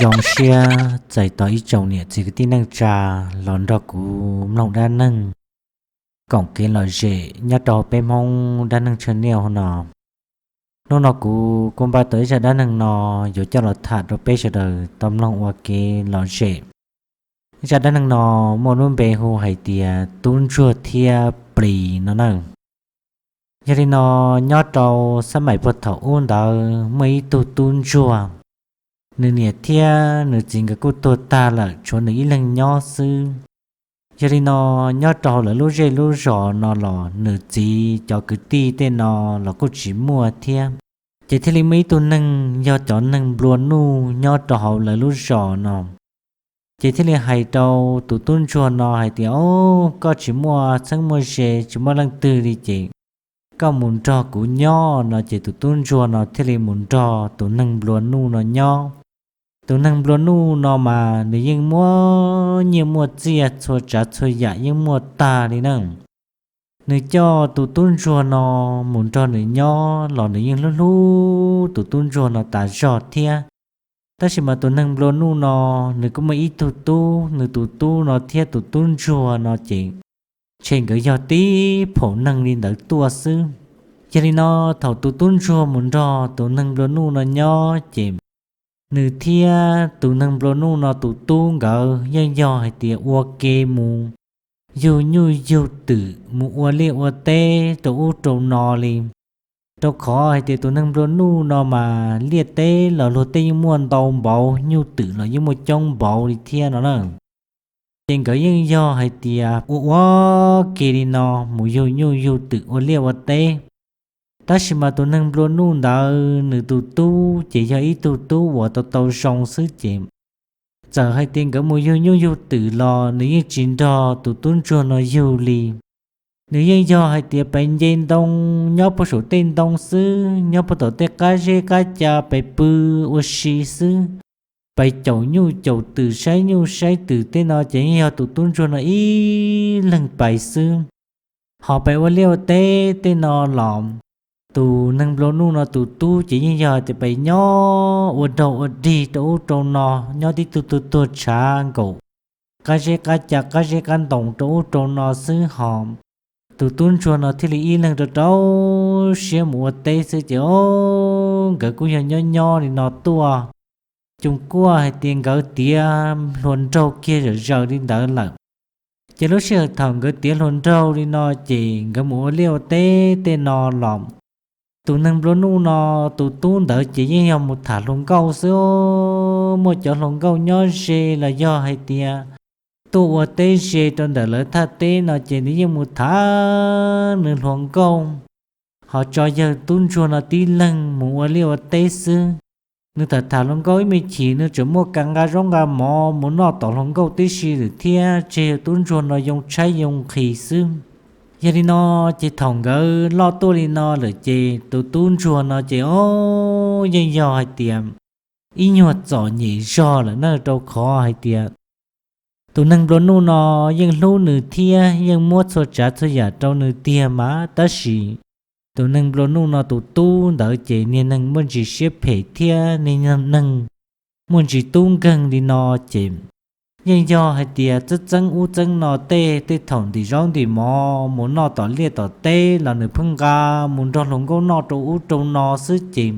Zoo siab txais tos ib tsoom niam txiv kwv tij neej tsa los nrog kuv mloog dab neeg koom kev lom zem nyob rau peb Hmoob dab neeg channel no. Hnub no kuv kuj npaj tau ib zaj dab neeg no yuav coj los tham rau peb sawv daws tau mloog ua kev lom zem. Ib zaj dab neeg no muaj lub npe hu hais tias tub ntsuag thiab plis no na. Yog li no, nyob rau xab maim puag thaum ub ntawd muaj ib tug tub ntsuag, nws niam thiab nws txiv nkawd kuj tuag tag lawm, tshuav nws ib leeg nyob xwb. Yog li no, nyob rau hauv lawv lub zej lub zos no los nws txiv cov kwv tij tej no los kuj tsis muaj thiab. Ces thiaj li muaj ib tug neeg yog cov neeg nplua nuj nyob rau hauv lawv lub zos no. Ces thiaj li hais rau tus tub ntsuag no hais tias, Ob, koj tsis muaj txheeb muaj ze, tsis muaj leej twg li ces koj mus nrog kuv nyob no. Ces tus tub ntsuag no thiaj li mus nrog tus neeg nplua nuj no nyob. Tus neeg nplua nuj no mas nws yeej muaj nyiaj muaj txiaj, txhua tsav txhua yam yeej muaj tag li na. Nws coj tus tub ntsuag no mus nrog nws nyob los nws yeej hlub hlub tus tub ntsuag no tas zog thiab. Tab sis mas tus neeg nplua nuj no nws kuj muaj ib tug tub, nws tus tub no thiab tus tub ntsuag no ces ntshe nkawd yog tib phaum neeg li ntawd tuaj xwb. Yog li no, thaum tus tub ntsuag mus nrog tus neeg nplua nuj no nyob ces nws thiab tus neeg nplua nuj no tus tub nkawd yeej yog hais tias ua ke mus yug nyuj yug twm, mus ua liaj ua teb rau ub rau no li. Rau qhov hais tias tus neeg nplua nuj no mas liaj teb los luag tej yeej muaj ntau npaum, nyuj twm los yeej muaj coob npaum li thiab no na. Ces nkawd yeej yog hais tias ua ua ke li no mus yug nyuj yug twm ua liaj ua teb. Tab sis mas tus neeg nplua nuj ntawd nws tus tub ces yog ib tug tub uas tau tau zoo xwb ces txawm hais tias nkawd mus yug nyuj yug twm los nws yeej tsis nrog tus tub ntsuag no yug li. Nws yeej yog hais tias pes nce ntoo nyob puag saum tej ntoo xwb, nyob puag tom tej qab zeb qab ca pes pw ua si xwb. Pes caum nyuj caum twm, saib nyuj saib twm tej no ces yeej yog tus tub ntsuag no ib leeg pes xwb. Ho pes ua liaj ua teb tej no los tus neeg nplua nuj no tus tub ces yeej yog tias pes nyob ua dog ua dig rau ub rau no, nyob tib tug tuag tuag tshav nkaum qab zeb qab ca qab zeb qab ntoo rau ub rau no xwb ho. Tus tub ntsuag no thiaj li ib leeg rau rau siab mus ua teb xwb ces o, nkawd kuj yog nyob nyob li no tuaj. Cuj kuaj hais tias nkawd tiav hluas nraug kiag zom zaws li ntawd lawm. Ces lub sij hawm thaum nkawd tiav hluas nraug li no ces nkawd mus ua liaj ua teb tej no los tus neeg nplua nuj no tus tub ntawd ces yeej yog mus tham hluas nkauj xwb. Muaj cov hluas nkauj nyob ze los yog hais tias tuaj ua teb ze rau ntawm lawv thaj teb no ces nws yeej mus tham nws hluas nkauj. Ho tso yawg tub ntsuag no tib leeg mus ua liaj ua teb xwb. Nws tham tham hluas nkauj ib me chim nws tseem muaj kas nqa zaub nqa mov mus noj tom hluas nkauj tib si lawm thiab, tseg yawg tub ntsuag no yoo tshaib yoo nqhis xwb. Yog li no, ces thaum nkawd loj tuaj li no lawm ces tus tub ntsuag no ces o, yeej yog hais tias ib nyuag txom nyem zog lawm na, rau qhov hais tias tus neeg nplua nuj no yeej hlub nws thiab yeej muab txhua tsav txhua yam rau nws tiag mas tab sis tus neeg nplua nuj no tus tub ntawd ces niag neeg muaj ntsis siab phem thiab niag neeg muaj ntsis tub nkeeg li no ces yeej yog hais tias txeeb txeeb ub txeeb no tej, tej thaum ntim zaub ntim mov mus noj tom liaj tom teb los nws pheej nqa mus nrog hluas nkauj noj rau ub rau no xwb ces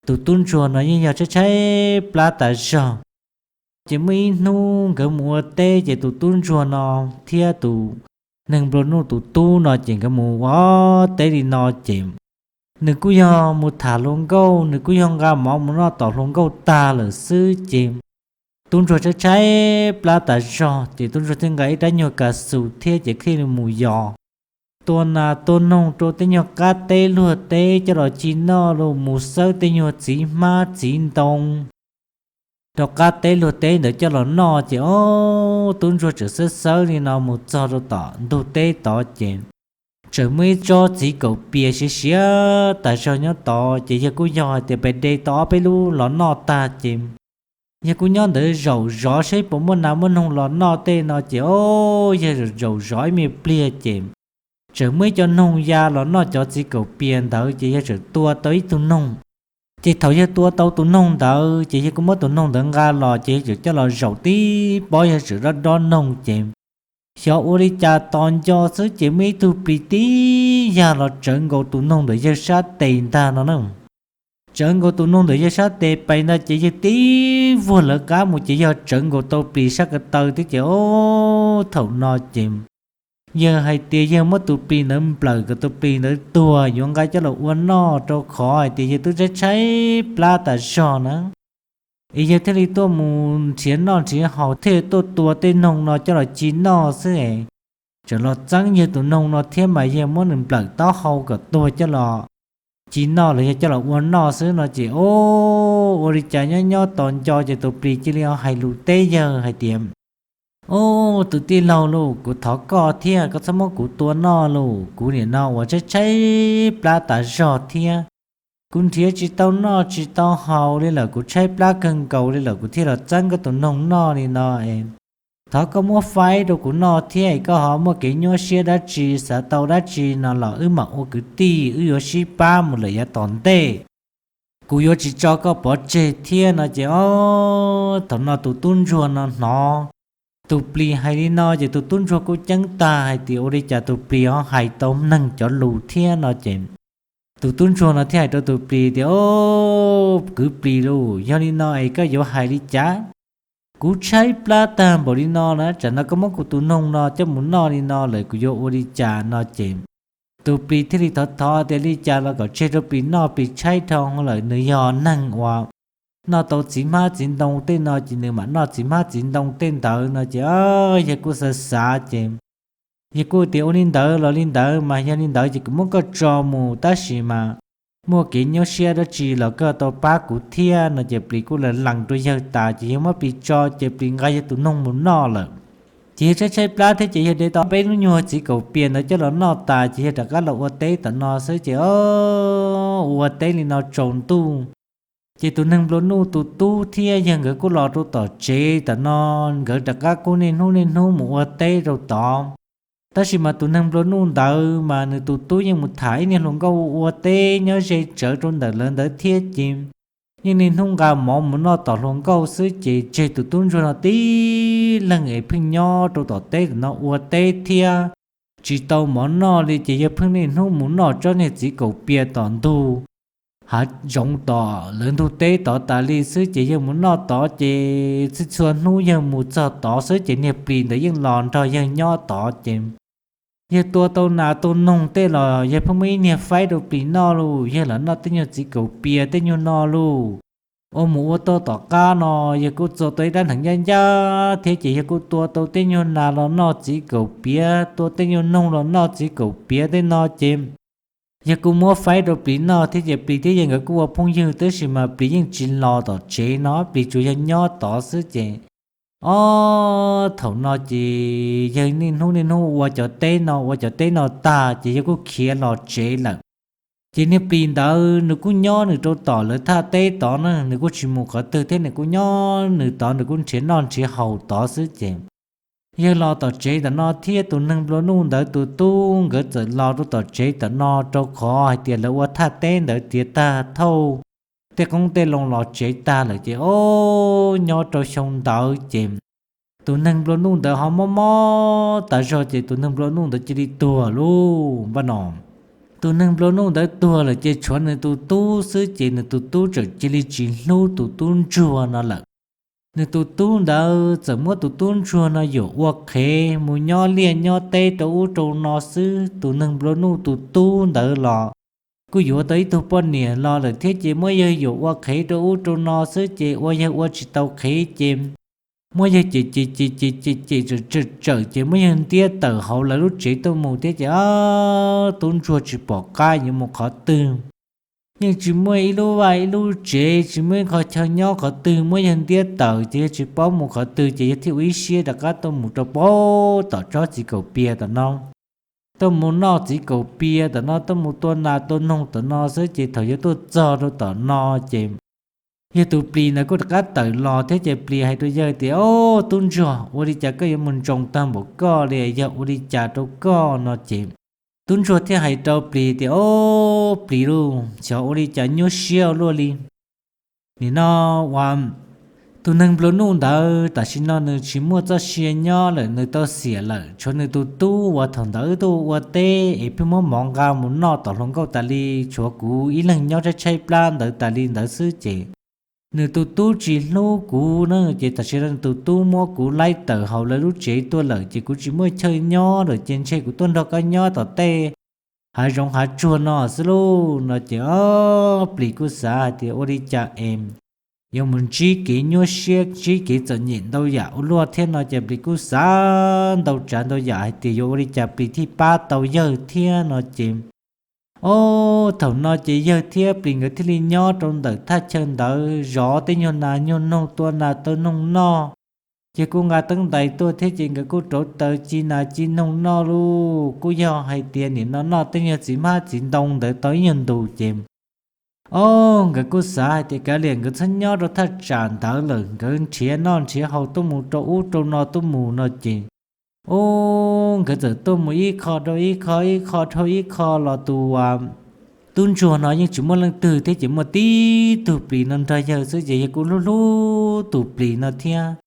tus tub ntsuag no yeej yog tshaib tshaib plab tas zog. Ces muaj ib hnub nkawd mus ua teb ces tus tub ntsuag no thiab tus neeg nplua nuj tus tub no ces nkawd mus ua teb li no ces nws kuj yog mus tham hluas nkauj, nws kuj yog nqa mov mus noj tom hluas nkauj tag lawm xwb ces tub ntsuag tshaib tshaib plab tas zog ces tub ntsuag thiaj nqa ib rab nyuag kas xus thiab ces thiaj li mus yos tua nas tua noog rau tej nyuag qab teb luag teb coj los ci noj los mus xawb tej nyuag txiv hmab txiv ntoo rau qab teb luag teb ntawd coj los noj ces o, tub ntsuag tseem xawb xawb li no mus txog rau tom ntug teb tod ces tseem muaj ib tsob txiv kaum pias siav siav tas zog nyob tod ces yawg kuj yog hais tias pes de tau ob peb lub los noj tag ces yawg kuj nyob ntawd zaum zov saib puas muaj nas muaj noog los noj tej no ces o, yawg zaum zov ib me pliag ces tseem muaj ib co noog ya los noj cov txiv kaum pias ntawd ces yawg tseem tua tau ib tug noog. Ces thaum yawg tua tau tus noog ntawd ces yawg kuj muab tus noog ntawd nqa los ces yawg txawm coj los zaum tib pob yawg tseem dob dob noog ces xyov ua li cas tos nco xwb ces muaj ib tug plis tib yag los tsawv nkaus tus noog ntawm yawg sab tes ntag no na. Tsawv nkaus tus noog ntawm yawg sab tes pais ntag ces yawg tib vuag lawv qab mus ces yog tsawv nkaus tau plis sab ko taw thiab ces o, thaum no ces yawg hais tias yawg muab tus plis ntawd nplawm kom tus plis ntawd tuag yuav nqa coj los ua noj rau qhov hais tias yawg twb tshaib tshaib plab tas zog na. Es yawg thiaj li tuaj mus nrhiav noj nrhiav haus thiaj tuaj tua tej noog no coj los ci noj xwb es tseem los txeeb yawg tus noog no thiab mas yawg muab nws nplawm taub hau kom tuag coj los ci noj los yog coj los ua noj xwb no ces o, ua li cas nyob nyob tos nco ces tus plis cia li ho hais lus teb yawg hais tias, o, tus tij laug lauj, kuv thov koj thiab koj txhob muab kuv tua noj lauj, kuv nim no uas tshaib tshaib plab tas zog thiab kuv nrhiav tsis tau noj tsis tau haus li lawm, kuv tshaib plab kawg nkaus li lawm kuv thiaj los txeeb koj tus noog noj li no es thov koj muab faib rau kuv noj thiab koj ho muaj kev nyuaj siab dab tsi xav tau dab tsi no los wb mam ua kwv tij wb yuav sib pab mus lawm yav tom ntej, kuv yuav tsis tso koj pov tseg thiab no ces o, thaum no tus tub ntsuag no hnov tus plis hais li no ces tus tub ntsuag kuj ceeb tag hais tias ua li cas tus plis ho hais tau neeg cov lus thiab no ces tus tub ntsuag no thiaj hais rau tus plis tias, o, kwv plis lauj, yog li no es koj yuav hais li cas? Kuv tshaib plab tag npaum li no na, tsam no koj muab kuv tus noog no coj mus noj li no lawm kuv yuav ua li cas no ces tus plis thiaj li thov thov tias li cas los kom tseg rau plis noj, plis tshaib dhau lawm, nws yog neeg uas noj tau txiv hmab txiv ntoo tej no ces nws mam noj txiv hmab txiv ntoo tej ntawd no ces yawg kuj xav xav ces yawg kuj tias ua li ntawd los li ntawd mas yog li ntawd ces kuv muab koj tso mus tab sis mas muaj kev nyuaj siab dab tsi los koj tau pab kuv thiab no ces plis kuj lees lees rau yawg tas ces yawg muab plis tso ces plis nqa yawg tus noog mus noj lawm. Ces yawg tshaib tshaib plab thiab ces yawg de tau peb lub nyuag txiv kaum pias ntawd coj los noj tas ces yawg rov qab los ua teb tom no xwb ces ua teb li no tsaus ntuj ces tus neeg nplua nuj tus tub thiab yawg nkawd kuj los rau tom tsev tom no, nkawd rov qab kuj niaj hnub niaj hnub mus ua teb rau tod. Tab sis mas tus neeg nplua nuj ntawd mas nws tus tub yeej mus tham ib niag hluas nkauj ua teb nyob ze tsawv rau ntawm lawv ntawd thiab ces yeej niaj hnub nqa mov mus noj tom hluas nkauj xwb ces tseg tus tub ntsuag no tib leeg es pheej nyob rau tom teb tom no ua teb thiab tsis tau mov noj li ces yawg pheej niaj hnub mus noj tsob niag txiv kaum pias tom ntug hav zoov tom lawv ntug teb tod tas li xwb ces yawg mus noj tod ces txhij txhua hnub yawg mus txog tod xwb ces niag plis ntawd yeej los nrog yawg nyob tod ces yawg tua tau nas tua noog tej los yawg pheej muaj ib niag faib rau plis noj lauj, yawg los noj tej nyuag txiv kaum pias tej nyuag no lauj. Ua mus ua tau tom qab no yawg kuj txua tau ib rab hneev ncaj ncaj thiab ces yawg kuj tua tau tej nyuag nas los noj txiv kaum pias, tua tej nyuag noog los noj txiv kaum pias tej no ces yawg kuj muab faib rau plis noj thiab ces plis thiab yawg nkawd kuj ua phooj ywg tab sis mas plis yeej tsis los tom tsev no, plis tsuas yog nyob tod xwb ces ob thaum no ces yawg niaj hnub niaj hnub ua cov teb no ua cov teb no tag ces yawg kuj khiav los tsev lawm. Ces niag plis ntawd nws kuj nyob nws rau tom lawv thaj teb tod na, nws kuj tsis mus qhov twg thiab nws kuj nyob nws tod nws kuj nrhiav noj nrhiav haus tod xwb ces yawg los tom tsev tom no thiab tus neeg nplua nuj ntawd tus tub nkawd txawm los rau tom tsev tom no rau qhov hais tias lawv ua thaj teb ntawd tiav tag thauj tej qoob tej loo los tsev tag lawm ces ob nyob rau xyoo ntawd ces tus neeg nplua nuj ntawd ho mob mob tas zog ces tus neeg nplua nuj ntawd cia li tuag lauj npaj no. Tus neeg nplua nuj ntawd tuag lawm ces tshuav nws tus tub xwb ces nws tus tub txawm cia li tsis hlub tus tub ntsuag no lawm. Nws tus tub ntawd txawm muab tus tub ntsuag no yuam ua qhev mus nyob liaj nyob teb rau ub rau no xwb. Tus neeg nplua nuj tus tub ntawd los kuj yuav tau ib tug poj niam los lawm thiab ces muab yawg yuam ua qhev rau ub rau no xwb ces ua yawg ua tsis tau qhev ces muab yawg cem cem cem cem cem cem tsawm tsawm ces muab yawg ntiab tawm hauv lawv lub tsev tuaj mus thiab ces tub ntsuag tsis pom qab yuav mus qhov twg. Yeej tsis muaj ib lub vaj ib lub tsev, tsis muaj ib qho chaw nyob qhov twg, muab yawg ntiab tawm ces yawg tsis paub mus qhov twg ces yawg thiaj ua ib siab rov qab tuaj mus rau pem tom tsob txiv kaum pias tom no. Tuaj mus noj txiv kaum pias tom no, tuaj mus tua nas tua noog tom no xwb ces thaum yawg tuaj txog rau tom no ces yawg tus plis ntawd kuj rov qab tawm los thiab ces plis hais rau yawg tias, Au, tub ntsuag, ua li cas koj yuav mus ntsoos tag npaum koj li, yog ua li cas rau koj no ces tub ntsuag thiaj hais rau plis tias, Au, plis lauj, xyov ua li cas nyuaj siab ua luaj li. Nim no uas tus neeg nplua nuj ntawd tam sim no nws tsis muaj txoj sia nyob lawm, nws tau xiam lawm, tshuav nws tus tub uas thaum ntawd tuaj ua teb es pheej muab mov nqa mus noj tom hluas nkauj tas li, tshuav kuv ib leeg nyob tshaib tshaib plab ntawd tas li ntawd xwb ces nws tus tub tsis hlub kuv na, ces tam sim no nws tus tub muab kuv laib tawm hauv lawv lub tsev tuaj lawm ces kuv tsis muaj chaw nyob lawm ces ntshe kuv tuaj nrog koj nyob tom tej hav zoov hav tsuag no xwb lauj no ces ob plis kuj xav hais tias ua li cas es yuav mus ntsib kev nyuaj siab ntsib kev txom nyem ntau yam ua luaj thiab no ces plis kuj xav ntau tsav ntau yam hais tias yuav ua li cas plis thiaj pab tau yawg thiab no ces, o, thaum no ces yawg thiab plis nkawd thiaj li nyob rau ntawm thaj chaw ntawd zov tej nyuag nas nyuag noog tua nas tua noog noj. Ces kuj nqa teeb ntais tuaj thiab ces nkawd kuj rauv taws ci nas ci noog noj lauj. Kuj yog hais tias nim no noj tej nyuag txiv hmab txiv ntoo ntawd tau ib nyuag ntus ces, o, nkawd kuj xav hais tias kav liam nkawd txhob nyob rau thaj tsam ntawd lawm, nkawd nrhiav noj nrhiav haus tuaj mus rau ub rau no tuaj mus no ces, o, nkawd txawm tuaj mus ib qho rau ib qho, ib qho rau ib qho los tus tub ntsuag no yeej tsis muaj leej twg thiab ces muaj tib tug plis no nrog yawg xwb ces yawg kuj hlub hlub tus plis no thiab.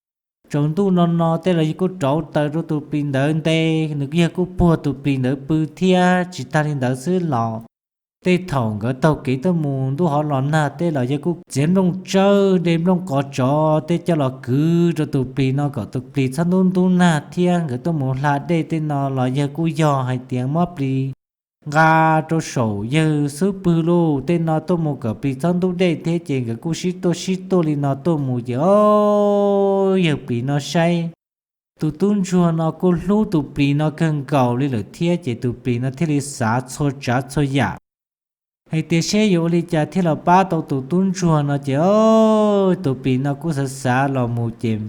Tsaus ntuj no no tej los yawg kuj rauv taws rau tus plis ntawd nte, nws yawg kuj puag tus plis ntawd pw thiab. Tsis tag li ntawd xwb los tej thaum nkawd taug kev tuaj mus ntuj hov los nag tej los yawg kuj txiav nplooj tsawb de nplooj qos tsov tej coj los kwv rau tus plis no kom tus plis txhob ntub ntub nag thiab. Nkawd tuaj mus hla dej tej no los yawg kuj yog hais tias muab plis nqa rau saum yawg xub pwg lauj, tej no tuaj mus kom plis txhob ntub dej thiab ces nkawd kuj sib tuaj sib tuaj li no tuaj mus ces, o, yawg plis no saib tus tub ntsuag no kuj hlub tus plis no kawg nkaus li lawm thiab ces tus plis no thiaj li xav txhua tsav txhua yam hais tias seb yuav ua li cas thiaj los pab tau tus tub ntsuag no ces, o, tus plis no kuj xav xav los mus ces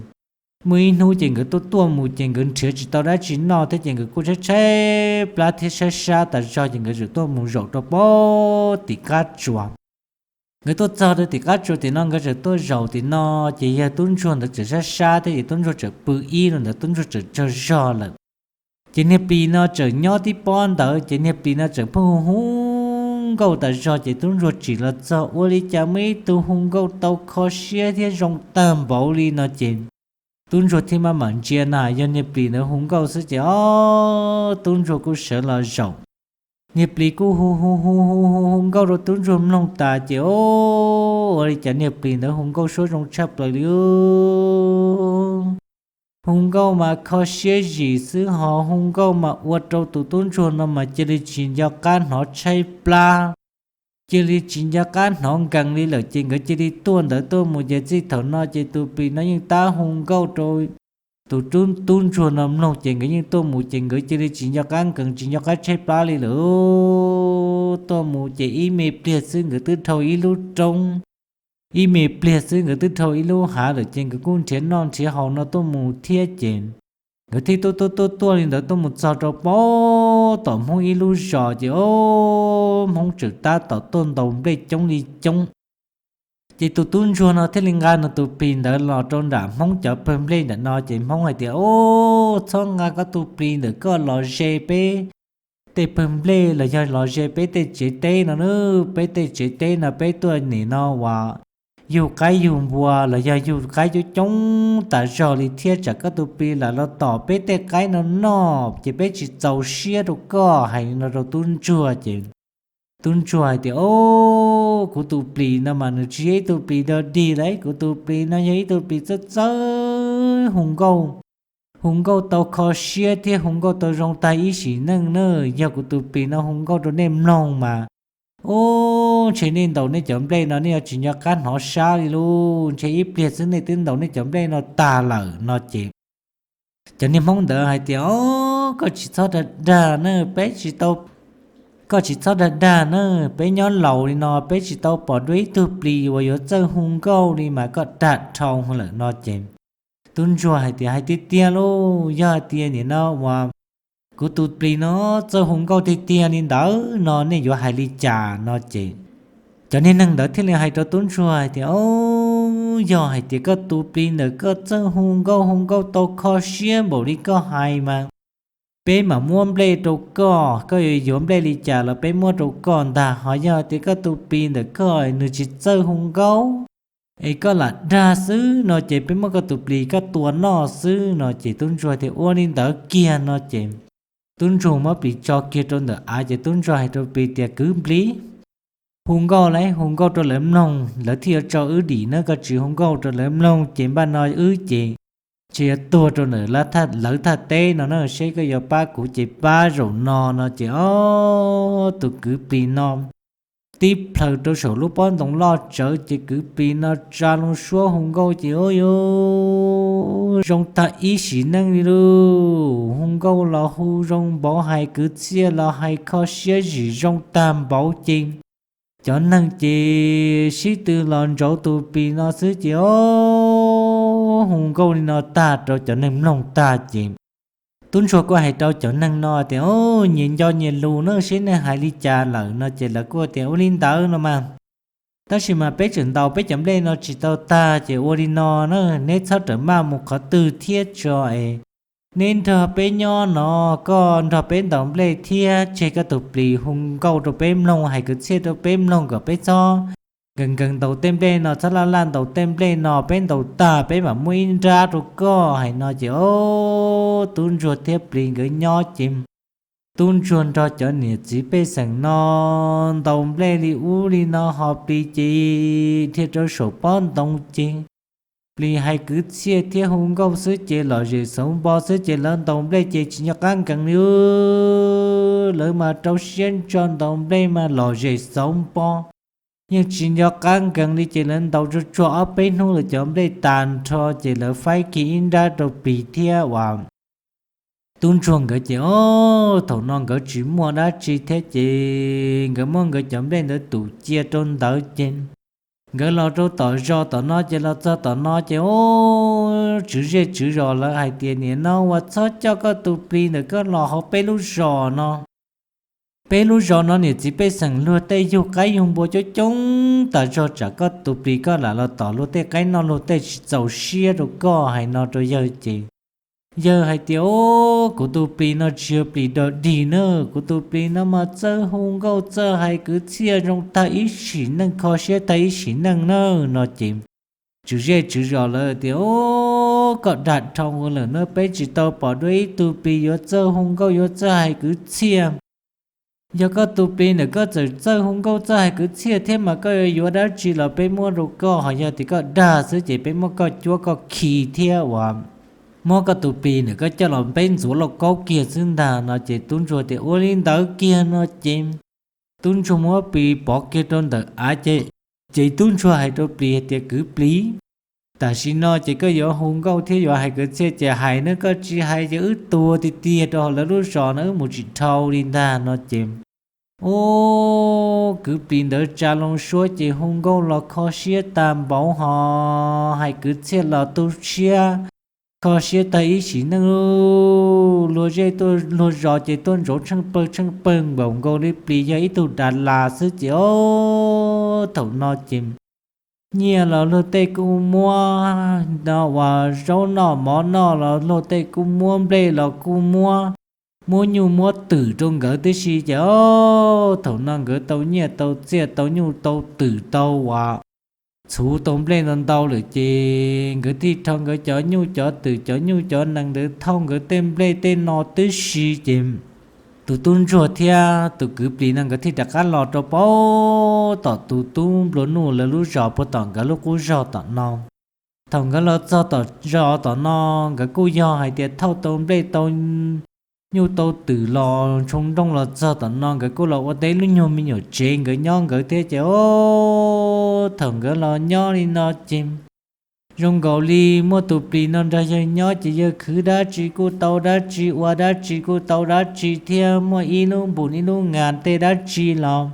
muaj ib hnub ces nkawd tuaj tuaj mus ces nkawd nrhiav tsis tau dab tsi noj thiab ces nkawd kuj tshaib tshaib plab thiab sab sab tas zog ces nkawd txawm tuaj mus zaum rau pem tim qab tsuas. Nkawd tuaj txog rau tim qab tsuas tim no nkawd txawm tuaj zaum tim no ces yawg tub ntsuag ntawd txawm sab sab thiab ces tub ntsuag txawm pw ib lo ntawd tub ntsuag txawm tsaug zog lawm. Ces niag plis no txawm nyob tib pob ntawd ces niag plis no txawm pheej hu hu nkauj tas zog ces tub ntsuag tsim los txog ua li cas muaj ib tug hu nkauj tau kho siab thiab zoo tag npaum li no ces tub ntsuag thiaj maj mam ntsia na yog niag plis ntawd hu nkauj xwb ces, o, tub ntsuag kuj sawv los zaum. Niag plis kuj hu hu hu hu hu hu nkauj rau tub ntsuag mloog tas ces, o, ua li cas niag plis ntawd hu nkauj suab zoo tshaj plaws li. Hu nkauj mas kho siab zim xwb ho hu nkauj mas ua rau tus tub ntsuag no mas cia li tsis nco qab hnov tshaib plab, cia li tsis nco qab hnov nkees li lawm ces nkawd cia li tuaj ntawd tuaj mus ces txij thaum no ces tus plis no yeej tab hu nkauj rau tus tub ntsuag no mloog ces nkawd yeej tuaj mus ces nkawd cia li tsis nco qab nkees tsis nco qab tshaib plab li lawm. Tuaj mus ces ib me pliag xwb nkawd twb dhau ib lub roob, ib me pliag xwb nkawd twb dhau ib lub hav lawm ces nkawd kuj nrhiav noj nrhiav haus no tuaj mus thiab ces nkawd thiaj tuaj tuaj tuaj tuaj li ntawd tuaj mus txog rau pem tom Hmoob ib lub zos ces, o, Hmoob tseem tab tom tuaj ntaus nplej coob li coob. Ces tus tub ntsuag no thiaj li nqa nws tus plis ntawd los rau nram Hmoob cov pawg nplej ntawm no ces Hmoob hais tias, o, txhob nqa koj tus plis ntawm koj los ze peb tej pawg nplej los yog los ze peb tej tsev teb no na, peb tej tsev teb no peb tuaj nim no uas yug qaib yug npua los yog yug qaib coob coob tas zog li thiab tsam koj tus plis lam los tom peb tej qaib no noj ces peb tsis txaus siab rau koj. Hais li no rau tub ntsuag ces tub ntsuag hais tias, o, kuv tus plis no mas nws tsis yog ib tug plis dog dig lawm, kuv tus plis no yog ib tug plis txawj txawj hu nkauj, hu nkauj tau kho siab thiab hu nkauj tau zoo tag ib sim neej na. Yog kuv tus plis no hu nkauj rau nej mloog mas, u, ntshe nej ntaus nej cov nplej no nej yuav tsis nco qab hnov sab li lauj, ntshe ib pliag xwb nej twb ntaus nej cov nplej no tag lawm no ces cov niag Hmoob ntawd hais tias, o, koj tsis txhob dag dag na, peb tsis tau, koj tsis txhob dag dag na, peb nyob laus li no peb tsis tau pom dua ib tug plis uas yuav txawj hu nkauj li mas koj dag dhau lawm no ces tub ntsuag hais tias, hais tiag tiag lauj, yog hais tias nim no uas kuv tus plis no txawj hu nkauj tiag tiag li ntawd no nej yuav hais li cas no ces cov niag neeg ntawd thiaj li hais rau tub ntsuag hais tias, o, yog hais tias koj tus plis ntawm koj txawj hu nkauj hu nkauj tau kho siab npaum li koj hais mas peb mam muab nplej rau koj, koj yuav yuav nplej li cas los peb muab rau koj ntag. Ho yog tias koj tus plis ntawm koj nws tsis txawj hu nkauj, es koj lam dag xwb no ces peb muab koj tus plis koj tua noj xwb no ces tub ntsuag tias ua li ntawd kiag no ces tub ntsuag muab plis tso kiag rau ntawm av ces tub ntsuag hais rau plis tias kwv plis, hu nkauj lauj, hu nkauj rau lawv mloog, lawv thiaj yuav tso wb dim na, koj tsis hu nkauj rau lawv mloog ces npaj no wb ces tsis yuav tuag rau ntawm lawv thaj teb no na, seb koj yuav pab kuv ces pab zaum no no ces ob tug kwv plis no tib plhaws rau saum lub pob ntoo loj tsawv ces kwv plis no tsa loo suab hu nkauj ces ua yuav zoo tag ib sim neej li lauj. Hu nkauj los hu zoo npaum, hais kwv txhiaj los hais kho siab zim zoo tag npaum ces cov neeg ces sib tw los ntsauv tus plis no xwb ces ob hu nkauj li no tag rau cov neeg mloog tag ces tub ntsuag kuj hais rau cov neeg no tias o, nyias nco nyias lus na, seb nej hais li cas lawm no ces lawv kuj tias ua li ntawd no mas, tab sis mas peb tseem ntaus peb cov nplej no tsis tau tag ces ua li no na, neb txhob rawm maj mus qhov twg thiab tso es neb nrog peb nyob no, koj nrog peb ntaus nplej thiab tseg koj tus plis hu nkauj rau peb mloog, hais kwv txhiaj rau peb mloog kom peb txhob nkees nkees ntaus tej nplej no, txhob laj laj ntaus tej nplej no, peb ntaus tag peb mam muab ib nrab rau koj. Hais no ces ob tub ntsuag thiab plis nkawd nyob ces tub ntsuag nrog cov niam txiv pej xeem no ntaus nplej li ub li no ho plis ces dhia rau saum pob ntoo ces plis hais kwv txhiaj thiab hu nkauj xwb ces lom zem xauv npo xwb ces lawv ntaus nplej ces tsis nco qab nkees li. Lawv mas rau siab ntso ntaus nplej mas lom zem xauv npo, yeej tsis nco qab nkees li ces lawv ntaus tsuag tsuag ob peb hnub lawm cov nplej tas nrho ces lawv faib kiag ib nrab rau plis thiab uas tub ntsuag nkawd ces ob thaum no nkawd tsis muaj dab tsi thiab ces nkawd muab nkawd cov nplej ntawd tum cia rau ntawd ces nkawd los rau tom zos tom no ces los txog tom no ces ob tswv zej tswv zos lawv hais tias nim no uas txhob coj koj tus plis ntawm koj los hauv peb lub zos no. Peb lub zos no niam txiv pej xeem luag tej yug qaib yug npua coob coob tas zog, tsam koj tus plis koj lam los tom luag tej qaib noj luag tej tsis txaus siab rau koj. Hais no rau yawg ces yawg hais tias o, kuv tus plis no tsis yog plis dog dig na, kuv tus plis no mas txawj hu nkauj txawj hais kwv txhiaj zoo tag ib sim neej, kho siab tag ib sim neej na no ces tswv zej tswv zos lawv tias o, koj dag dhau lawm na, peb tsis tau pom dua ib tug plis yuav txawj hu nkauj yuav txawj hais kwv txhiaj. Yog koj tus plis ntawm koj txawm txawj hu nkauj txawj hais kwv txhiaj thiab mas koj yuav yuav dab tsi los peb muab rau koj, ho yog tias koj dag xwb ces peb muab koj cuab koj khi thiab uas muab koj tus plis ntawm koj coj los peb ntxuav lauj kaub kiag xwb ntag no ces tub ntsuag tias ua li ntawd kiag no ces tub ntsuag muab plis pov kiag rau ntawm av ces, ces tub ntsuag hais rau plis tias kwv plis, tam sim no ces koj yuav hu nkauj thiab yuav hais kwv txhiaj ces hais na, koj tsis hais ces wb tuag tiag tiag rau hauv lawv lub zos no wb mus tsis dhau li ntag no ces ub kwv plis ntawd tsa loo suab ces hu nkauj los kho siab tag npaum ho hais kwv txhiaj los tu siab, kho siab tag ib sim neej luag zej tuaj luag zos ces tuaj ntsoov tsheej pawg tsheej pawg npaum nkaus li plis yog ib tug das las xwb ces ob thaum no ces nyiaj los luag tej kuj muab no uas zaub noj mov noj los luag tej kuj muab nplej los kuj muab, muab nyuj muab twm rau nkawd tib si ces ob thaum no nkawd tau nyiaj tau txiaj tau nyuj tau twm tau uas txhuv tau nplej ntau ntau lawm ces nkawd thiaj rho nkawd cov nyuj cov twm cov nyuj cov nees ntawd thauj nkawd tej nplej tej no tib si ces tus tub ntsuag thiab tus kwv plis no nkawd thiaj rov qab los rau pem tom tus tub nplua nuj lawv lub zos puag tom nkawd lub qub zos tom no. Thaum nkawd los txog tom zos tom no, nkawd kuj yog hais tias thauj tau nplej tau nyuj tau twm los ntshoo nrooj los txog tom no nkawd kuj los ua tau ib lub nyuag me nyuam tsev nkawd nyob nkawd thiab ces ob thaum nkawd los nyob li no ces zoo nkaus li muaj tus plis no nrog yawg nyob ces yawg khwv dab tsi kuj tau dab tsi ua dab tsi kuj tau dab tsi thiab muaj ib lub npus ib lub nas tej dab tsi los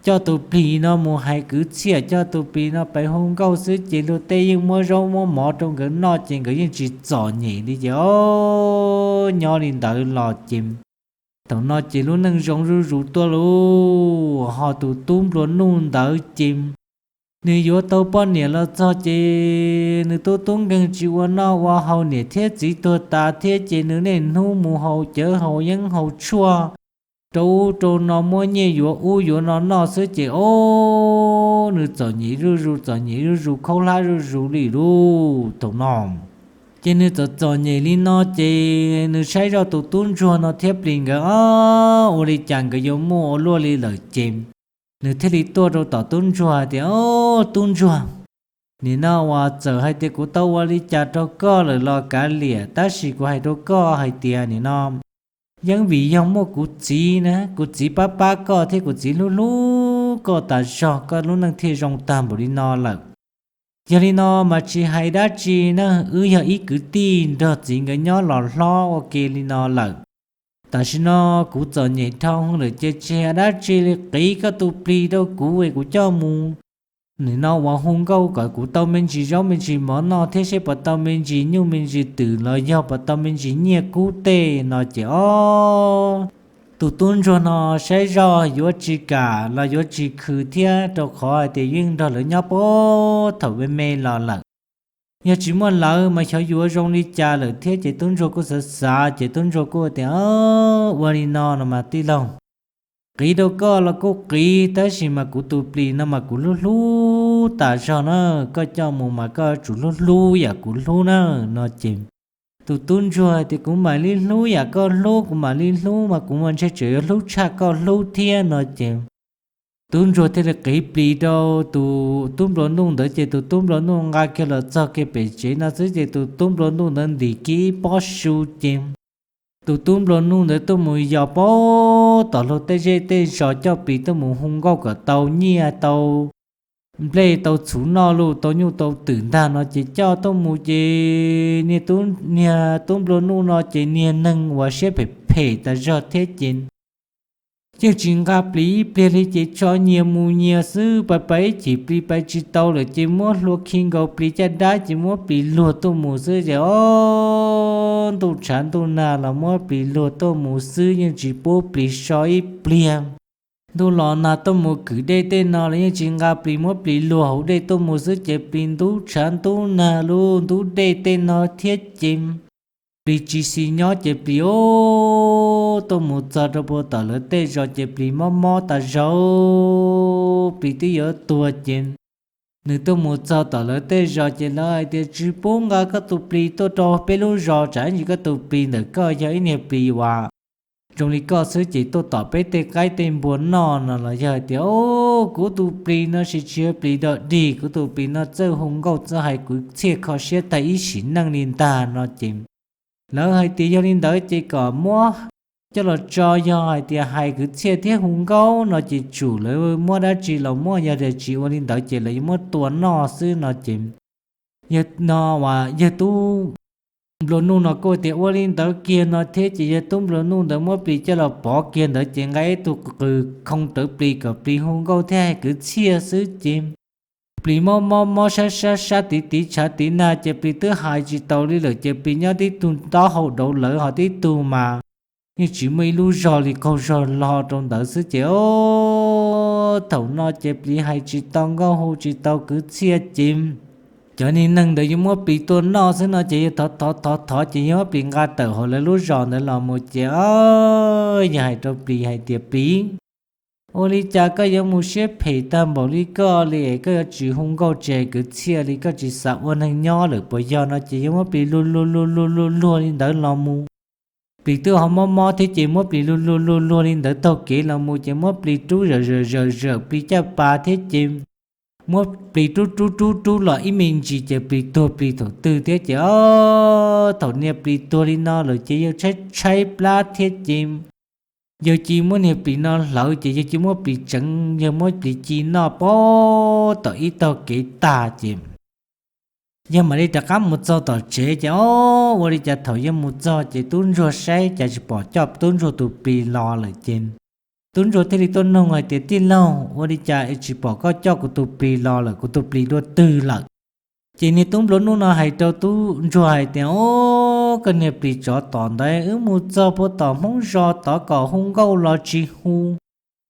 coj tus plis no mus hais kwv txhiaj coj tus plis no pem hu nkauj xwb ces luag tej yeej muab zaub muab mov rau nkawd noj ces nkawd yeej tsis txom nyem li ces ob nyob li ntawd los ces thaum no ces lub neej zoo zuj zus tuaj lauj. Ho tus tub nplua nuj ntawd ces nws yuav tau poj niam los txog ces nws tub tub nkeeg tsis ua noj ua haus, niam thiab txiv tuag tas thiab ces nws niaj hnub mus haus cawv haus yeeb haus tshuaj rau ub rau no muab nyiaj yuav ub yuav no noj xwb ces ob nws txom nyem zuj zus, txom nyem zuj zus, khaub hlab zuj zus li lub thaum no. Ces nws txom txom nyem li no ces nws saib zoj tus tub ntsuag no thiab plis nkawd ob ua li cas nkawd yuav muaj ua luaj li lawm ces nws thiaj li tuaj rau tom tub ntsuag hais tias, Au, tub ntsuag, nim no uas txawm hais tias kuv tau ua li cas rau koj lawm los kav liam, tab sis kuv hais rau koj hais tias nim no yeej vim yog muaj kuv txiv na, kuv txiv pab pab koj thiab kuv txiv hlub hlub koj tas zog, koj lub neej thiaj zoo tag npaum li no lawm. Yog li no mas tsis hais dab tsi na, wb yog ib kwv tij nrog txiv nkawd nyob los hlob ua ke li no lawm. Tam sim no kuv txom nyem dhau lawm ces tsis hais dab tsi li, qiv koj tus plis rau kuv es kuv coj mus nim no uas hu nkauj kom kuv tau me ntsis zaub me ntsis mov noj thiab seb puas tau me ntsis nyuj me ntsis twm los yog puas tau me ntsis nyiaj kub tej no ces ob tus tub ntsuag no saib zoj yuav tsis kam los yuav tsis khwv thiab, rau qhov hais tias yeej nrog lawv nyob puag thaum me me los lawm. Yog tsis muaj lawv mas xyov yuav zoo li cas lawm thiab ces tub ntsuag kuj xav xav ces tub ntsuag kuj tias, Ua li no no mas tij laug, qiv rau koj los kuj qiv, tab sis mas kuv tus plis no mas kuv hlub hlub tas zog na, koj coj mus mas koj yuav tsum hlub hlub yam kuv hlub na no ces tus tub ntsuag tias, Kuv mam li hlub yam koj hlub, kuv mam li hlub mas kuv mas ntshe tseem yuav hlub tshaj koj hlub thiab no ces tub ntsuag thiaj li qiv plis rau tus tub nplua nuj ntawd ces tus tub nplua nuj nqa kiag los txog kiag pem tsev no xwb ces tus tub nplua nuj ntawd ntim kiag ib pob su ces tus tub nplua nuj ntawd tuaj mus yos puag tom luag tej zej tej zos coj plis tuaj mus hu nkauj kom tau nyiaj tau nplej tau txhuv noj los tau nyuj tau twm ntag no ces coj tuaj mus ces niag tub nplua nuj no ces niag neeg uas siab phem phem tas zog thiab ces yeej tsis nqa plis ib pliag li ces tso nyias mus nyias xwb, pais pais ib chim plis pais tsis tau lawm ces muab hlua khi nkaus plis caj dab ces muab plis luag tuaj mus xwb ces ob ntuj tshav ntuj nag los muab plis luag tuaj mus xwb, yeej tsis pub plis so ib pliag. Ntuj los nag tuaj mus kwm dej tej no los yeej tsis nqa plis, muab plis luag hauv dej tuaj mus xwb ces plis ntub tshav ntub nag lub ntub dej tej no thiab ces plis tsis xis nyob ces plis ob tuaj mus txog rau puag tom lawv tej zos ces plis mob mob tas zog, plis twb yuav tuag ces nws tuaj mus txog tom lawv tej zos ces lawv hais tias, Tsis pub nqa koj tus plis tuaj rau peb lub zos, tsam ib ntsis koj tus plis ntawm koj yog ib niag plis uas zoo li koj xwb ces tuaj tom peb tej qaib tej npua noj no los yog hais tias, Kuv tus plis no tsis tsis yog plis dog dig, kuv tus plis no txawj hu nkauj txawj hais kwv txhiaj kho siab tag ib sim neej li ntag no ces lawv hais tias yog li ntawd ces kom muab coj los tso, yog hais tias hais kwv txhiaj thiab hu nkauj no ces tsum lawv muab dab tsi los muaj, yog tias tsis ua li ntawd ces lawv yuav muab tua noj xwb no ces yawg no, yawg tub nplua nuj no kuj tias ua li ntawd kiag no thiab ces yawg tub nplua nuj ntawd muab plis coj los pov kiag ntawd ces nqa ib tug qws khoo rawv plis kom plis hu nkauj thiab hais kwv txhiaj xwb ces plis mob mob mob sab sab sab tiv tiv tshav tiv nag ces plis twb hais tsis taus li lawm ces plis nyob tib tug taub hau dauv lawv ho tib tug mas yeej tsis muaj ib lub zog li, qaug zog lo rau ntawd xwb ces ob thaum no ces plis hais tsis tau nkauj hu tsis tau kwv txhiaj ces cov niag neeg ntawd yuav muab plis tua noj xwb no ces yawg thov thov thov thov ces yawg muab plis nqa tawm hauv lawv lub zos ntawd los mus ces yawg hais rau plis hais tias, Plis, ua li cas koj yuav mus siab phem tag npaum li koj li, koj yuav tsis hu nkauj tsis hais kwv txhiaj li, koj tsis xav ua neeg nyob lawm puas yog no ces yawg muab plis luag luag luag luag luag luag li ntawd los mus. Plis twb ho mob mob thiab ces muab plis luag luag luag luag li ntawd taug kev los mus ces muab plis rub zawm zawm zawm zawm plis caj pas thiab ces muab plis rub rub rub rub los ib me ntsis ces plis tuag plis thaum twg thiab ces ob thaum niag plis tuag li no lawm ces yawg tshaib tshaib plab thiab ces yawg cia muab niag plis no hlawv ces yawg cia muab plis tseev, yawg muab plis ci noj pab tom ib taug kev tag ces yawg mam li rov qab mus txog tom tsev ces ob ua li cas thaum yawg mus txog ces tub ntsuag saib cas tsis pom coj tub ntsuag tus plis los lawm ces tub ntsuag thiaj li tuaj noog hais tias, Tij laug, ua li cas es tsis pom koj coj kuv tus plis los lawm, kuv tus plis dua twg lawm? Ces niag tub nplua nuj no hais rau tub ntsuag hais tias, Ob, koj niag plis tsov tom ntawd, wb mus txog puag tom Hmoob zos tod kom hu nkauj los tsis hu,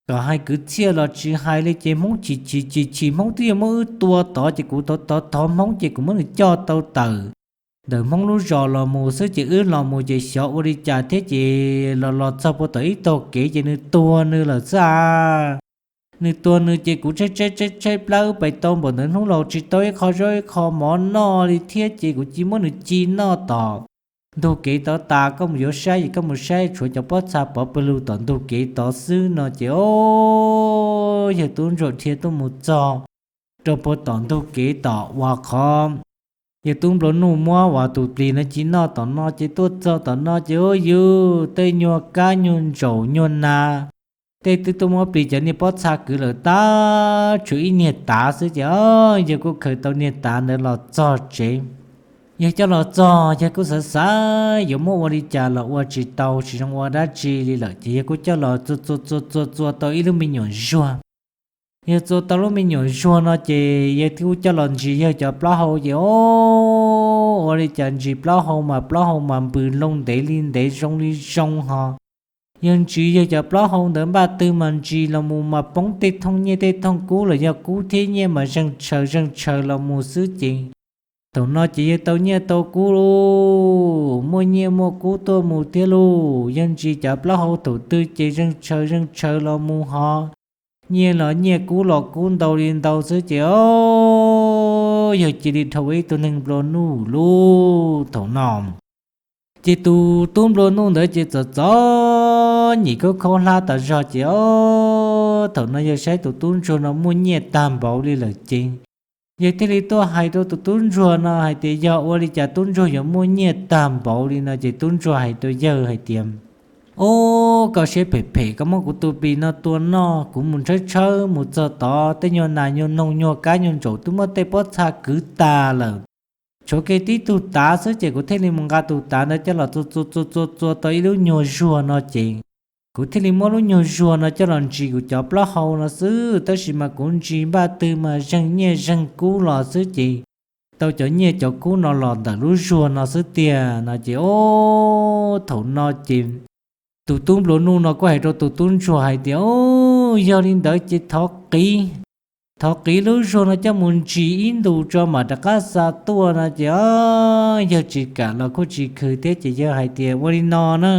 kom hais kwv txhiaj los tsis hais li ces Hmoob chim chim chim chim, Hmoob twb yuav muab wb tua tod ces kuv thov thov thov Hmoob ces kuv muab nws coj tau tawm ntawm Hmoob lub zos los mus xwb ces wb los mus ces xyov ua li cas thiab ces los los txog puag tom ib taug kev ces nws tuag nws lawm xwb a. Nws tuag nws ces kuv tshaib tshaib tshaib tshaib plab wb pais tau npaum ntawd hnub los tsis tau ib qho zaub ib qho mov noj li thiab ces kuv cia muab nws ci noj tom ntug kev tod tas. Koj mus yuav saib es koj mus saib tshuav cov pob txha pov pawg lug tom ntug kev tod xwb no ces o, yawg tub ntsuag dhia tuaj mus txog rau puag tom ntug kev tom uas qhov yawg tub nplua nuj muab uas tus plis no ci noj tom no ces tuaj txog tom no ces u, yus tej nyuag kab nyuag ntsaum nyuag nas, tej twb tuaj muab plis cov niag pob txha kwv lawm tag, tshuav ib niag tav xwb ces o, yawg kuj khaws tau niag tav ntawd los txog tsev. Yawg coj los txog yawg kuj xav xav yuav muab ua li cas los ua tsis tau, tsis zoo ua dab tsi li lawm ces yawg kuj coj los txua txua txua txua txua tau ib lub me nyuam zuag. Yawg txua tau lub me nyuam zuag no ces yawg kuj coj los ntsis yawg cov plaub hau ces o, ua li cas ntsis plaub hau mas plaub hau mas npws loo ntev li ntev zoo li zoo ho. Yawg ntsis yawg cov plaub hau ntawd npaj twg mas ntsis los mus mas poob tej thooj nyiaj tej thooj kub los yog kub thiab nyiaj mas zeeg tshaws zeeg tshaws los mus xwb ces thaum no ces yawg tau nyiaj tau kub lauj, muaj nyiaj muaj kub tuaj mus thiab lauj. Yawg ntsis cov plaub hau thaum twg ces zeeg tshaws zeeg tshaws los mus ho, nyiaj los nyiaj kub los kub ntau li ntau xwb ces o, yawg cia li dhau ua ib tug neeg nplua nuj lauj thaum no. Ces tus tub nplua nuj ntawd ces txom txom nyem khaub khaub hlab tas zog ces o, thaum no yawg saib tus tub ntsuag no muaj nyiaj tag npaum li lawm ces yawg thiaj li tuaj hais rau tus tub ntsuag no hais tias yog ua li cas tub ntsuag yuav muaj nyiaj tag npaum li no ces tub ntsuag hais rau yawg hais tias, o, koj siab phem phem, koj muab kuv tus plis no tua noj, kuv mus tshawb tshawb mus txog tod tej nyuag nas nyuag noog nyuag kab nyuag ntsaum twb muab tej pob txha kwv tas lawm, tshuav kiag tib tug tav xwb ces kuv thiaj li mus nqa tus tav ntawd coj los txua txua txua txua txua tau ib lub nyuag zuag no ces kuv thiaj li muab lub nyuag zuag no coj los ntsis kuv cov plaub hau no xwb, tab sis mas kuv ntsis npaj twg mas zeeg nyiaj zeeg kub los xwb ces tau cov nyiaj cov kub no los ntawm lub zuag no xwb tiag no ces o, thaum no ces tus tub nplua nuj no kuj hais rau tus tub ntsuag hais tias, o, yog li ntawd ces thov qiv, thov qiv lub zuag no coj mus ntsis ib ntus tso mam rov qab xa tuaj no ces o, yawg tsis kam los kuj tsis khwv thiab ces yawg hais tias ua li no na,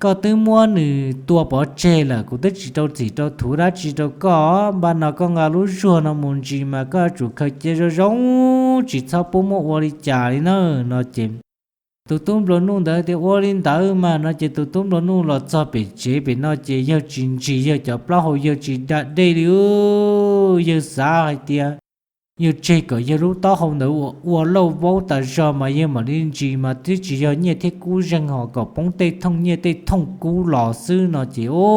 koj twb muab nws tua pov tseg lawm, kuv twb tsis rau txim rau thuv dab tsi rau koj, npaj no koj nqa lub zuag no mus ntsis mas koj yuav tsum khaws cia zoo zoo, tsis txhob pub muab ua li cas li na no ces tus tub nplua nuj ntawd tias ua li ntawd mas no ces tus tub nplua nuj los txog pem tsev pem no ces yawg tsis ntsis yawg cov plaub hau, yawg tsis da dej li, yawg xav hais tias yawg tseg kom yawg lub taub hau ntawd ua lauj vaub tas zog mas yawg mam li ntsis mas twb tsis yog nyiaj thiab kub zeeg ho kom poob tej thooj nyiaj tej thooj kub los xwb no ces o,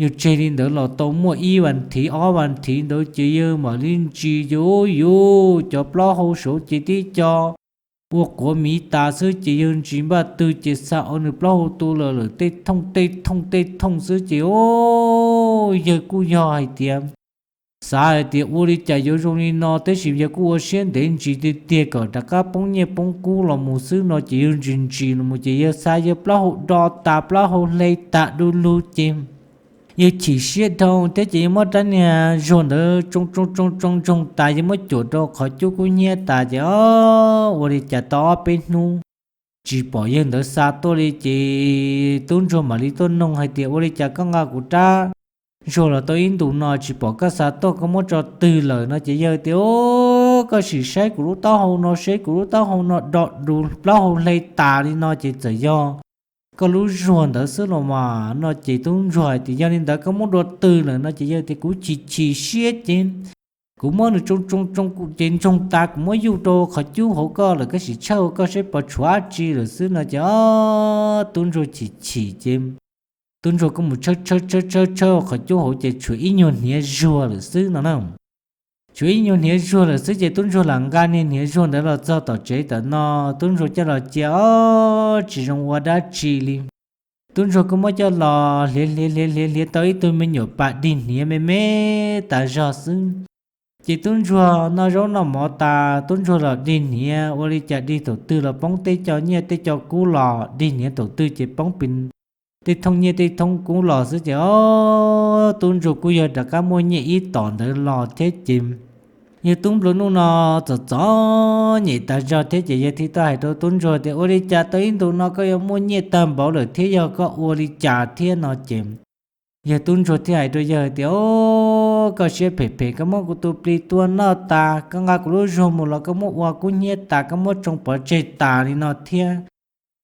yawg tseg li ntawd los tau muaj ib vas thiv ob vas thiv ntawd ces yawg mam li ntsis ces o, yus cov plaub hau saud ces tib co ua quav miv tas xwb ces yawg ntsis npaj twg ces xa ua nws plaub hau tu lawm lawm tej thooj tej thooj tej thooj xwb ces o, yawg kuj yog hais tias xav hais tias ua li cas yuav zoo li no tab sis yawg kuj ua siab ntev ntsis tiag tiag kom rov qab poob nyiaj poob kub los mus xwb no ces yawg ntsis ntsis los mus ces yawg xav yawg plaub hau do tas plaub hau hle tas du lug ces yawg chim siab dhau thiab ces yawg muab rab niag zuag ntawd tsoo tsoo tsoo tsoo ntsoog tas yawg muab cuam rau qhov cub kub hnyiab tas ces o, ua li cas tau ob peb hnub tsis pom yawg ntawd xa tuaj li ces tub ntsuag mam li tuaj noog hais tias ua li cas koj nqa kuv rab zuag los tau ib ntus no tsis pom koj xa tuaj, koj muab tso twg lawm no ces yawg tias o, koj sim saib kuv lub taub hau no seb, kuv lub taub hau no do du plaub hau hle tas li no ces txawm yog koj lub zuag ntawd xwb los mas no ces tub ntsuag hais tias yog li ntawd koj muab dua twg lawm no ces yawg tias kuv chim chim siab ces kuv muab nws tsoo tsoo tsoo ces ntsoog tas kuv muab yuj rau qhov cub hauv koj lawm, koj sim tshawb ua koj seb puas tshuav dab tsi lawm xwb no ces o, tub ntsuag chim chim ces tub ntsuag kuj mus tshawb tshawb tshawb tshawb ua qhov cub hauv ces tshuav ib nyuag hniav zuag lawm xwb no na. Tshuav ib nyuag hniav zuag lawm xwb ces tub ntsuag lam nqa niag hniav zuag ntawd los txog tom tsev tom no, tub ntsuag coj los cia o, tsis zoo ua dab tsi li. Tub ntsuag kuj muab coj los hliav hliav hliav hliav hliav tau ib tug me nyuam pas dig hniav me me tas zog xwb. Ces tub ntsuag noj zaub noj mov tas tub ntsuag los dig hniav, ua li cas dig thaum twg los poob tej co nyiaj tej co kub los, dig hniav thaum twg ces poob pes tej thooj nyiaj tej thooj kub los xwb ces o, tub ntsuag kuj yog rov qab muaj nyiaj ib tom ntawd los thiab ces yawg tub nplua nuj no txom txom nyem tas zog thiab ces yawg thiaj tuaj hais rau tub ntsuag tias ua li cas tau ib ntus no koj yuav muaj nyiaj tag npaum lawm thiab yog koj ua li cas thiab no ces Yawg tub ntsuag thiaj hais rau yawg tias, Au, koj siab phem phem, koj muab kuv tus plig tua noj tas, koj nqa kuv lub zuag mus los koj muab ua kub hnyiab tas, koj muab tsoo pov tseg tas li no thiab.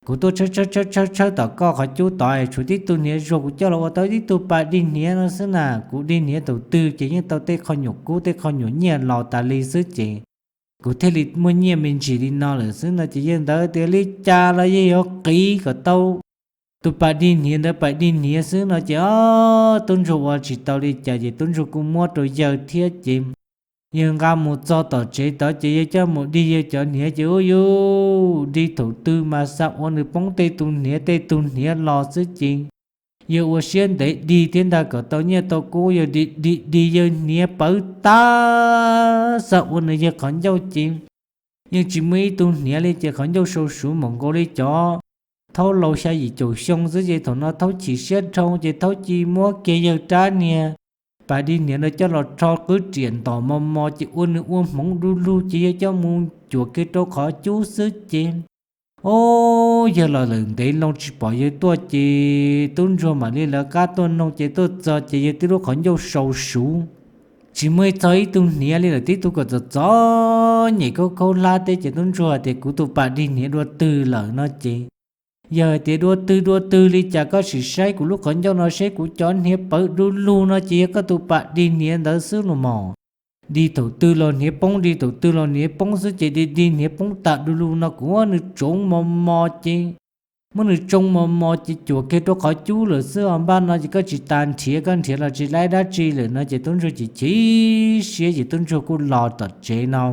Kuv tuaj tshawb tshawb tshawb tshawb tom koj qhov cub tod tshuav tib tug hniav zuag, kuv coj los ua tau tib tug pas dig hniav no xwb na. Kuv dig hniav thaum twg ces yeej tau tej qho nyuam kub tej qho nyuam nyiaj los tas li xwb ces kuv thiaj li muaj nyiaj me ntsis li no lawm xwb no. Ces yawg ntawd tias, Li cas los yawg yuav qiv kom tau tus pas dig hniav ntawd pas dig hniav xwb no ces tub ntsuag ua tsis tau li cas ces tub ntsuag kuj muab rau yawg thiab ces yawg nqa mus txog tom tsev tod ces yawg coj mus dig yawg cov hniav ces ua yuj dig thaum twg mas xav ua nws poob tej tus hniav tej tus hniav los xwb ces yawg ua siab ntev dig thiab ntag kom tau nyiaj tau kub, yawg dig dig dig yawg hniav pawv tag, xav ua nws yawg qhov ncauj ces yeej tsis muaj ib tug hniav li ces qhov ncauj sau suv mus nkaus li cov thaub laus xya yim caum xyoo xwb ces thaum no thaub chim siab dhau ces thaub cia muab kiag yawg rab niag pas dig hniav ntawd coj los rho qwb riam ntom mos mos ces ua nws ua hmoov du lug ces yawg coj mus cuam kiag rau qhov cub xwb ces o, yawg los lawm ntev loo tsis pom yawg tuaj ces tub ntsuag mam li lawv qab tuaj noog ces tuaj txog ces yawg tib lub qhov ncauj sau suv, tsis muaj ib txog ib tug hniav li lawm, tib tug kom txom txom nyem khaub khaub hlab teb ces tub ntsuag tias, Kuv tus pas dig hniav dua twg lawm no ces yawg tias, Dua twg dua twg li cas koj sim saib kuv lub qhov ncauj no seb kuv cov hniav pawv du lug no ces yog koj tus pas dig hniav ntawd xwb los mas. Dig thaum twg los hniav poob, dig thaum twg los hniav poob xwb ces dig dig hniav poob tas du lug no kuv muab nws tsoo mos mos ces muab nws tsoo mos mos ces cuam kiag rau qhov cub lawm xwb os npaj no ces koj tsis tas nrhiav, koj nrhiav los tsis laib dab tsi lawm no ces tub ntsuag chim chim siab ces tub ntsuag kuj los tom tsev no.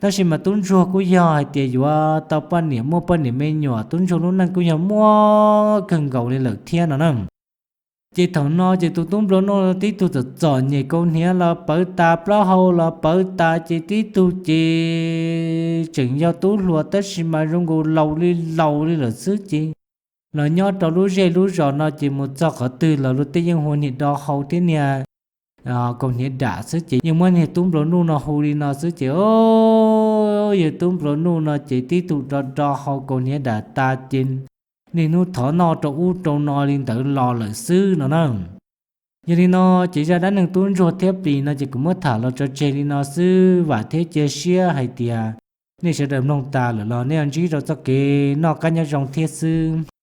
Tab sis mas tub ntsuag kuj yog hais tias yuav tau poj niam muaj poj niam me nyuam, tub ntsuag lub neej kuj yog muaj kawg nkaus li lawm thiab no na. Ces thaum no ces tus tub nplua nuj tib tug txom txom nyem, kaus hniav los pawv tas, plaub hau los pawv tas ces tib tug ces tseem yog tub hluas tab sis mas zoo nkaus laus li laus li lawm xwb ces los nyob rau lub zej lub zos no ces mus txog qhov twg los luag tej yeej hu niag do hau thiab niag kaus hniav dam xwb ces yeej muab niag tub nplua nuj no hu li no xwb ces yawg tub nplua nuj no ces tib tug do do hau kaus hniav dam tas ces niaj hnub thov noj rau ub rau no li ntawd los lawm xwb no na. Yog li no ces zaj dab neeg tub ntsuag thiab plis no ces kuv muab tham los tso tseg li no xwb, vam thiab cia siab hais tias nej sawv daws mloog tas lawm los nej ntsib rau txoj kev noj qab nyob zoo thiab xwb.